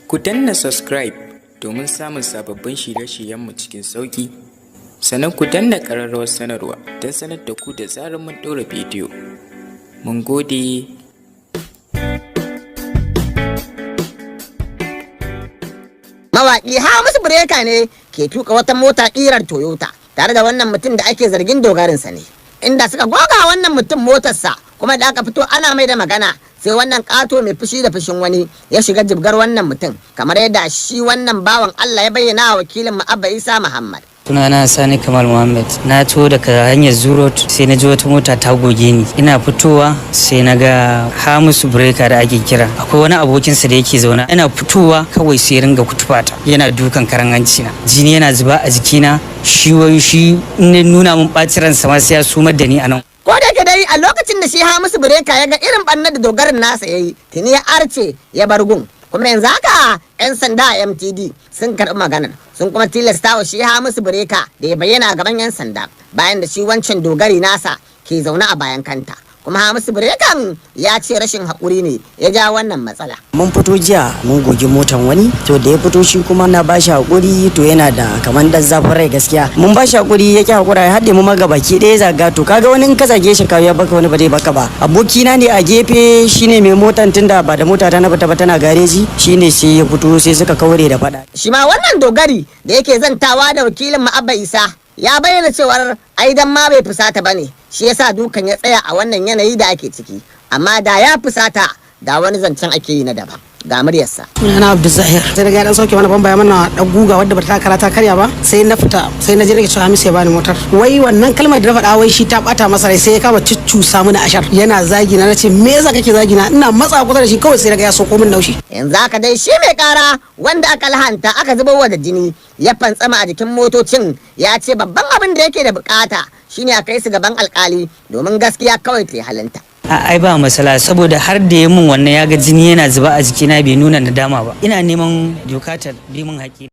Ku danna subscribe domin samun sababbin shirye-shiryenmu cikin sauƙi. Sannan ku danna ƙararrawar sanarwa don sanar da ku da zarar mun ɗora bidiyo. Mun gode. Mawaƙi Hamisu Breaker ne ke tuka wata mota ƙirar Toyota tare da wannan mutum da ake zargin dogarinsa ne. Inda suka goga wannan mutum motarsa, kuma da aka fito ana mai da magana, sai wannan ƙato mai fushi da fushin wani ya shiga jibgar wannan mutum, kamar yadda shi wannan bawan Allah ya bayyana wa wakilin Abba Isa Muhammad. Sunana Sani Kamal Muhammad. Na to daga hanyar Zurot, sai na ji wata mota ta goge ni. Ina fitowa sai na ga Hamisu Breaker da ake kira, akwai wani abokinsa da yake zauna. Ina fitowa kawai sai ringa kutufata, yana dukan karan hanci na, jini yana zuba a jikina. Shi wai shi in nuna min ɓacin ransa ma sai ya sumar da ni anan. Ko da yake dai a lokacin da shi Hamisu Breaker ya ga irin ɓannar da dogarin nasa ya yi, tuni ya arce ya bar gun. Kuma yanzu haka 'yan sanda a MTD sun karɓi maganar, sun kuma tilasta wa shi Hamisu Breaker da ya bayyana a gaban 'yan sanda, bayan da shi wancan dogari nasa ke zaune a bayan kanta. Kuma Hamisu Breaker ya ce rashin haƙuri ne ya ja wannan matsala. Mun fito jiya mun gogi motan wani. To da ya fito shi kuma na bashi hakuri. To yana da kaman dan zafin rai gaskiya. Mun bashi hakuri ya ki hakura, ya haɗe mu ma baki ɗaya zaga. To kaga wani in ka zage shi ka ya baka, wani ba zai baka ba. Abokina ne a gefe, shine mai motan, tunda ba da mota ta na bata ba, tana gareji. Shine sai ya fito, sai suka kaure da faɗa. Shi ma wannan dogari da yake zantawa da wakilin mu Abba Isa ya bayyana cewar ai dan ma bai fusata bane shi yasa dukan ya tsaya a wannan yanayi da ake ciki, amma da ya fusata da wani zancen ake yi na daban. Ga muryarsa. Sunana Abdul Zahir. Sai daga dan sauke mana bamba, ya mana dan guga wadda bata takara ta karya ba. Sai na fita, sai na je nake cewa Hamisu ya bani motar. Wai wannan kalmar da na faɗa, wai shi ta bata masa rai, sai ya kama cuccusa mana ashar, yana zagi na. Nace, "Me yasa kake zagi na?" Ina matsa kusa da shi kawai sai daga ya soko min naushi. Yanzu haka dai shi mai kara wanda aka lahanta, aka zubar da jini ya fantsama a jikin motocin, ya ce babban abin da yake da bukata shine a kai su gaban alkali domin gaskiya kawai ta halinta. Ai ba masala, saboda har da ya mun wannan ya ga jini yana zuba a jikina, bai nuna nadama ba. Ina neman doka ta bi min haƙƙi.